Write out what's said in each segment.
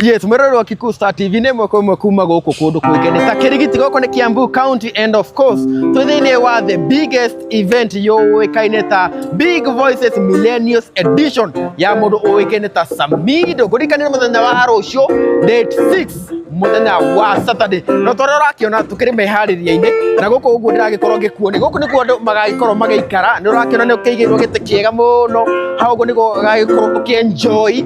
Yes, mwĩroreri wa Kikuyu Star TV nĩ ĩmwe kwa ĩmwe kuma gũkũ kũndũ kũĩkaine ta Kĩrigiti. Gũkũ nĩ Kiambu County and of course twĩ thĩinĩ wa the biggest event yũĩkaine ta Big Voices Millennials Edition ya mũndũ ũĩkaine ta Samido. Ngũririkanie mũthenya wa rũciũ date 6 mũthenya wa Saturday, no tũrĩa ũrakĩona tũkĩrĩ meharĩria-inĩ na gũkũ ũguo ndĩragĩkorwo ngĩkuonia gũkũ nĩkuo andũ magagĩkorwo magĩikara. Nĩ ũrakĩona nĩ ũkĩigĩirwo gĩtĩ kĩega mũno hau ũguo nĩguo ũgagĩkorwo ũkĩenjoy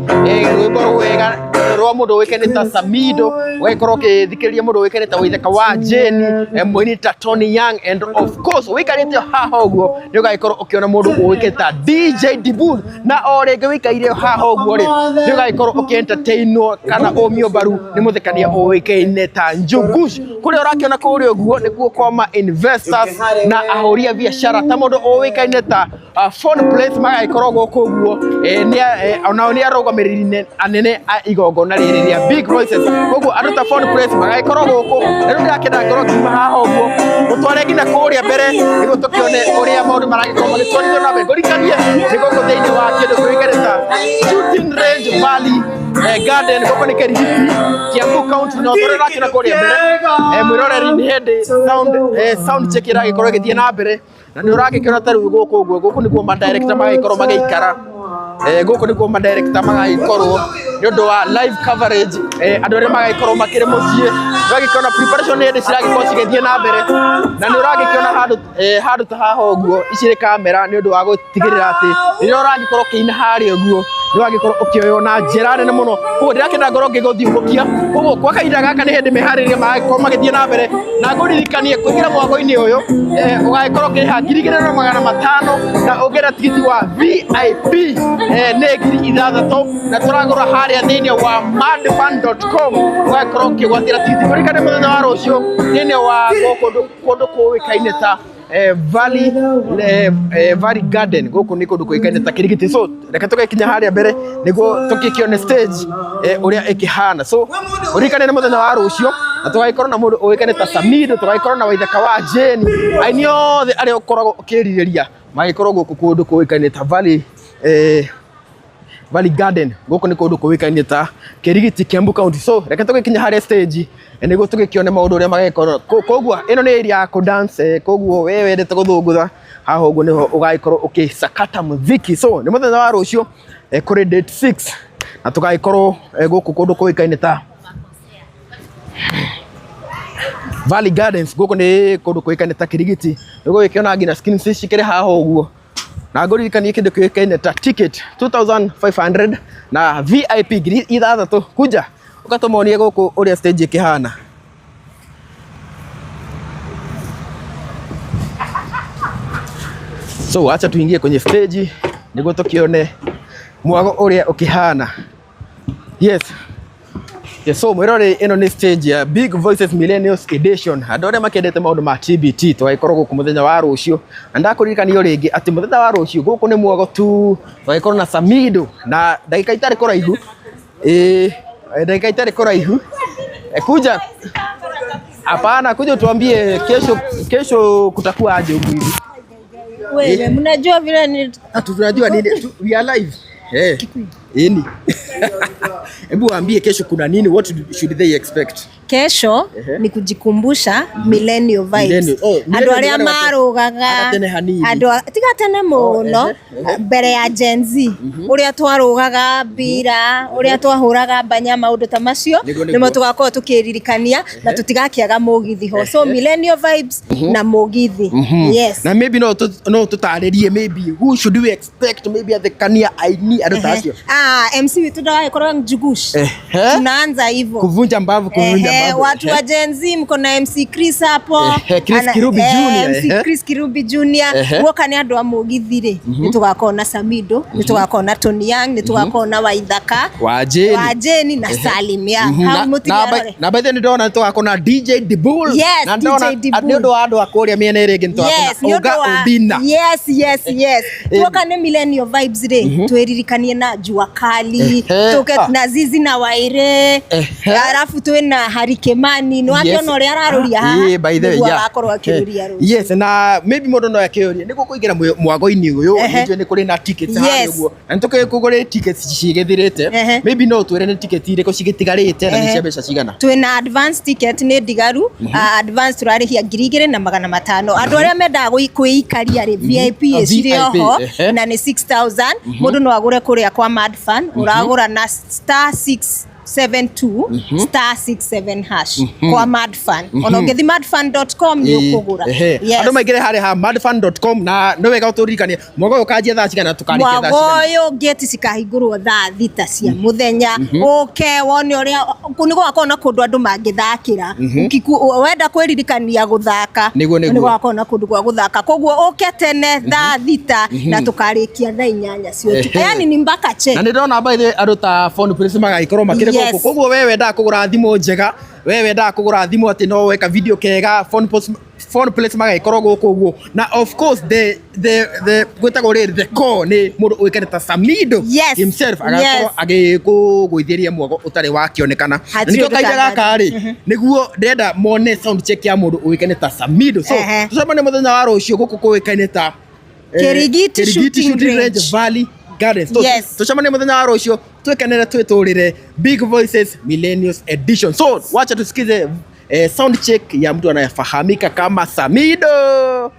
rwĩmbo rwega rwa mũndũ ũĩkaine ta Samido, ũgagĩkorwo ũgĩthikĩrĩria mũndũ ũĩkaine ta Waithaka wa Jane, mũini ta Tony Young and of course ũikarĩte haha ũguo nĩ ũgagĩkorwo ũkĩona mũndũ ũĩkaine ta DJ Dibul, na o rĩngĩ ũikaire haha ũguo rĩ nĩ ũgagĩkorwo ũkĩentertainwo kana ũmio mbaru nĩ mũthekania ũĩkaine ta Njugush. Kũrĩa ũrakĩona kũrĩa ũguo nĩkuo kwa ma investors na ahũri a biacara ta mũndũ ũĩkaine ta Phone Place magagĩkorwo gũkũ ũguo, onao nĩ arũgamĩrĩri anene a igongona rĩrĩ rĩa Big Voices. Koguo andũ ta Phone Place magagĩkorwo gũkũ. Na rĩu ndĩrakĩenda ngorwo ngiuma haha ũguo gũtware nginya kũrĩa mbere nĩguo tũkĩone ũrĩa maũndũ maragĩkorwo magĩtwarithio na mbere. Ngũririkanie nĩ gũkũ thĩinĩ wa kĩndũ kĩũĩkaine ta Shooting Range Valley Garden, gũkũ nĩ Kĩrigiti, Kiambu County. Na ũrĩa ũrakĩona kũrĩa mbere, mwĩroreri, nĩ hĩndĩ sound check ĩragĩkorwo ĩgĩthiĩ na mbere. Na nĩ ũragĩkĩona ta rĩu gũkũ ũguo, gũkũ nĩkuo ma director magagĩkorwo magĩikara, gũkũ nĩkuo ma director magagĩkorwo nĩ ũndũ wa live coverage, andũ arĩa magagĩkorwo makĩrĩ mũciĩ. Ũragĩkĩona preparation nĩ hĩndĩ ciragĩkorwo cigĩthiĩ na mbere, na nĩ ũragĩkĩona handũ handũ ta haha ũguo, ici nĩ kamera nĩ ũndũ wa gũtigĩrĩra atĩ rĩrĩa ũragĩkorwo ũkĩina harĩa ũguo nĩ wagĩkorwo ũkĩoywo na njĩra nene mũno. Koguo ndĩrakĩenda ngorwo ngĩgũthiũrũrũkia. Koguo kwa kahinda gaka nĩ hĩndĩ meharĩrĩria maragĩkorwo magĩthiĩ na mbere, na ngũririkanie kũingĩra mwago-inĩ ũyũ, ũgagĩkorwo ũkĩrĩha 2500, na ũngĩenda tigiti wa VIP nĩ 6000, na tũragũra harĩa thĩinĩ wa madfun.com ũgagĩkorwo ũkĩgwatĩra tigiti. Kũririkane mũthenya wa rũciũ thĩinĩ wa gũkũ kũndũ kũĩkaine ta Valley Garden, gũkũ nĩ kũndũ kũĩkaine ta Kĩrigiti. So reke tũgĩkinya harĩa mbere nĩguo tũgĩkĩone stage ũrĩa ĩkĩhana. So ũririkane nĩ mũthenya wa rũciũ, na tũgagĩkorwo na mũndũ ũĩkaine ta Samido, tũgagĩkorwo na Waithaka wa Jane, aini othe arĩa ũkoragwo ũkĩrirĩria magĩkorwo gũkũ kũndũ kũĩkaine ta Valley Garden. Gũkũ nĩ kũndũ kũĩkaine ta Kĩrigiti, Kiambu County. So reke tũgĩkinya harĩa stage nĩguo tũgĩkĩone maũndũ ũrĩa magĩkorwo. Koguo ĩno nĩ area ya kũ dance, koguo we wendete gũthũngũtha haha ũguo nĩho ũgagĩkorwo ũkĩsakata muziki. So nĩ mũthenya wa rũciũ, kũrĩ date 6, na tũgagĩkorwo gũkũ kũndũ kũĩkaine ta Valley Gardens. Gũkũ nĩ kũndũ kũĩkaine ta Kĩrigiti. Nĩũgũgĩkĩona nginya screens cikĩrĩ haha ũguo, na ngũririkanie kĩndũ kĩũĩkaine ta ticket 2500 na VIP 6000. Kuja ũgatũmonie gũkũ ũrĩa stage ĩkĩhana. So acha tuingie kwenye stage nĩguo tũkĩone mwago ũrĩa ũkĩhana. Yes. Yes, so mwĩrore ĩno nĩ stage ya Big Voices Millennials Edition. Andũ arĩa makĩendete maũndũ ma TBT tũgagĩkorwo gũkũ mũthenya wa rũciũ, na ndakũririkania o rĩngĩ atĩ mũthenya wa rũciũ gũkũ nĩ mwago tu, tũgagĩkorwo na Samido na ndagĩka itarĩ kũraihu, ĩĩ ndagĩka itarĩ kũraihu, kuja hapana, kuja tuambie kesho, kesho kutakuwa aje huku hivi. Wewe mnajua vile ni Tunajua nini? We are live. Ini. Hebu waambie kesho kuna nini? What should they expect? Kesho ni kujikumbusha millennial vibes. Millennial. Oh, andũ millennial arĩa nĩ wale marũgaga Aka tene hanini. andũ tiga tene mũno, mbere ya Gen Z, ũrĩa twarũgaga mbira, ũrĩa twahũraga mbanya, maũndũ ta macio nĩmo tũgakorwo tũkĩririkania na tũtigakĩaga mũgithi ho. So millennial vibes na mũgithi, yes. Na maybe no tũtarĩrie maybe who should we expect, maybe athekania, aini, andũ ta acio. Ah, MC witũ ndagagĩkorwo Njugush. Tunaanza hivyo. Kuvunja mbavu, kuvunja mbavu. Watu wa Gen Z mko na MC Chris hapo. Chris Kirubi Junior, MC Chris Kirubi Junior. Guoka nĩ andũ a mũgithi rĩ, nĩ tũgakorwo na Samido, nĩ tũgakorwo na Tony Young, nĩ tũgakorwo na Waithaka wa Jane, wa Jane na Salim ya. Hau mũtigarore. Na by the way nĩ ndona nĩ tũgakorwo na DJ Dibul. Yes, Na ndona DJ Dibul. nĩ ũndũ wa andũ a kũrĩa mĩena ĩrĩa ĩngĩ nĩ tũgakorwo Yes, na nĩ Oga ũndũ wa Obina. Yes. Tuoka nĩ millennial vibes rĩ, twĩririkanie na Jua Kali. Tuke na Zizi na Waire. Arafu twina Harry Kimani. Nĩ wakiona ũrĩa ararũria haha. Ĩĩ, by the way, Nĩguo yeah. agakorwo akĩrũria rũciũ. Yes, na maybe mũndũ no akĩũrie nĩguo kũingĩra mwago-inĩ ũyũ, nĩnjũĩ nĩ kũrĩ na tickets harĩa ũguo, na nĩtũkĩũĩ kũrĩ tickets cigĩthirĩte. Maybe no ũtwĩre nĩ ticket irĩkũ cigĩtigarĩte na nĩ cia mbeca cigana? Twina advance ticket nĩ ndigaru. Advance tũrarĩhia 2,500. Andũ arĩa mendaga kwĩikaria rĩ, VIP ĩcirĩ VIP, oho, na nĩ 6000. Mũndũ no agũre kũrĩa kwa Madfun, ũragũra na star 672 star 67 hash kwa Madfun. Ona ũngĩthi madfun.com nĩ ũkũgũra. Yes. Andũ maingĩre harĩa ha madfun.com, na nĩ wega ũtũririkanie mwago ũyũ ũkanjia thaa cigana, tũkarĩkia thaa Mwago cigana? ũyũ ngĩti cikahingũrwo thaa 6 cia mũthenya. Ũke wone ũrĩa nĩ gũgakorwo na kũndũ andũ mangĩthakĩra. Wenda kwĩririkania gũthaka, Nĩguo. nĩ gũgakorwo na kũndũ gwa gũthaka, koguo ũke tene thaa 6 na tũkarĩkia thaa 8 cia ũtukũ. Yani ni mpaka che. Na nĩ ndĩrona by the way andũ ta Phone Place magagĩkorwo makĩrĩ gũkũ. Koguo we wendaga kũgũra thimũ njega, we wendaga kũgũra thimũ atĩ no weka video kega, Phone Place magagĩkorwo gũkũ ũguo. Na of course the gwĩtagwo rĩrĩ, the core nĩ mũndũ ũĩkaine ta Samido himself, agakorwo agĩkũgũithĩria mwago ũtarĩ wakĩonekana. Hatirĩ Na nĩkĩo ũndũ kahinda gaka rĩ, nĩguo ndĩrenda mone sound check ya mũndũ ũĩkaine ta Samido. So tũcemanie mũthenya wa rũciũ gũkũ kũĩkaine ta Kirigiti Kirigiti Shooting Shooting Range Range. Valley Gardens. So, tucemanie mũthenya wa rũciũ, twĩkenere, twĩtũrĩre Big Voices Millennials Edition. So wacha tusikize sound check ya mtu anayefahamika kama Samido.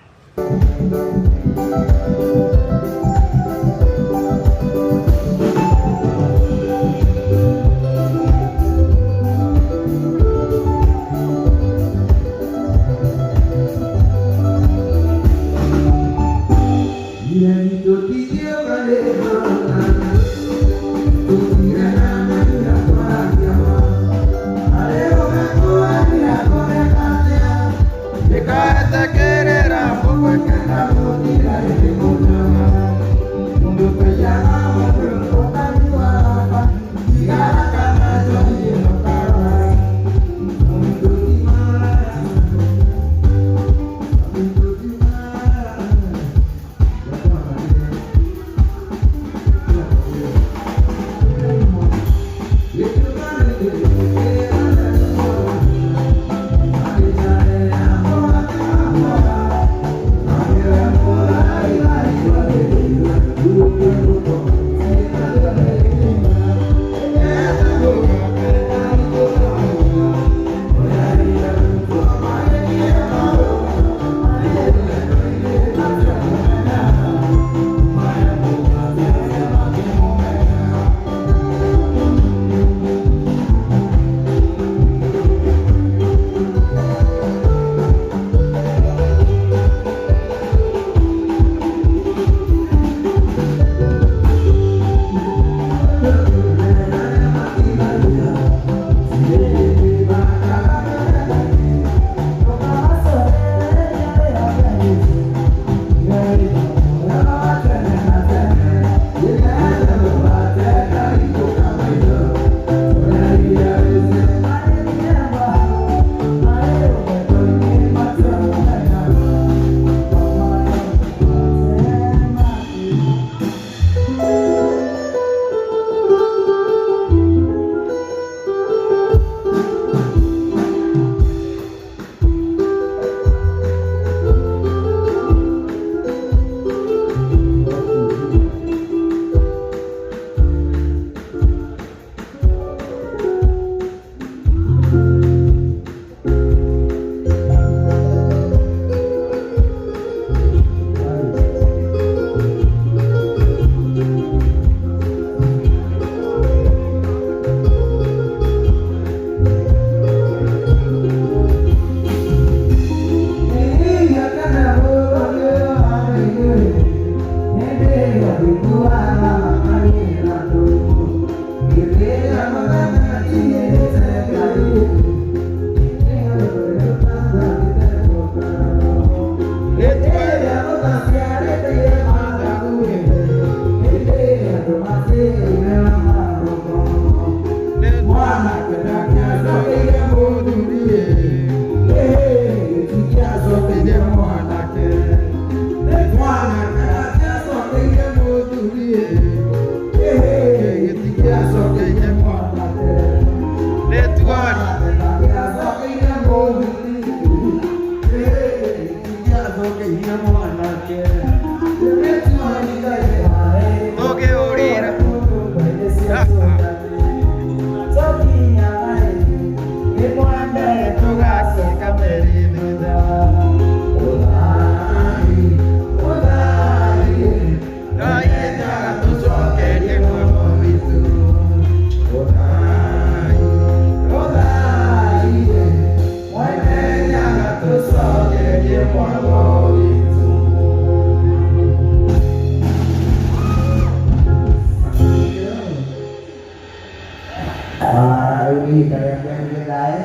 Rĩu nĩ ihinda rĩa kĩambĩrĩria thayũ.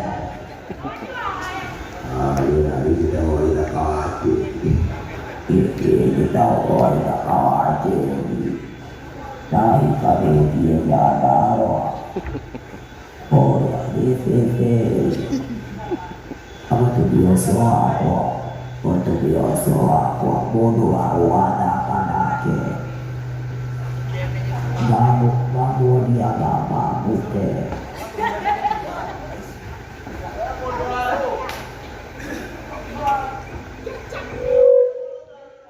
Njĩtagwo Gĩthaka wa Njeri. Njĩtagwo Gĩthaka wa Njeri. Ndahikanĩtie Nyandarũa. Kũrĩa Gĩbĩbĩ. Na mũtumia ũcio wakwa, mũtumia ũcio wakwa, mũndũ wa gũgathaka nake. Ndamuonia mama mũke.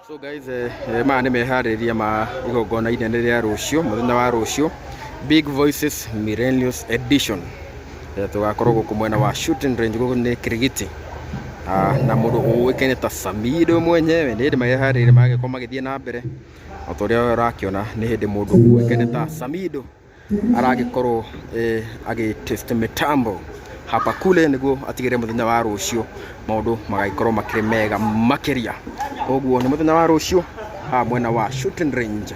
So guys, maya nĩ meharĩrĩria ma igongona inene rĩa rũciũ, mũthenya wa rũciũ, Big Voices Millennials Edition. Tũgakorwo gũkũ mwena wa shooting range, gũkũ nĩ Kirigiti. Na mũndũ ũĩkaine ta Samido mwenyewe nĩ hĩndĩ meharĩrĩria magĩkorwo magĩthiĩ na mbere. O ta ũrĩa ũrakĩona nĩ hĩndĩ mũndũ ũĩkaine ta Samido aragĩkorwo agĩ test mĩtambo hapa kule nĩguo atigĩrĩre mũthenya wa rũciũ maũndũ magagĩkorwo makĩrĩ mega makĩria. Ũguo nĩ mũthenya wa rũciũ haha mwena wa shooting range.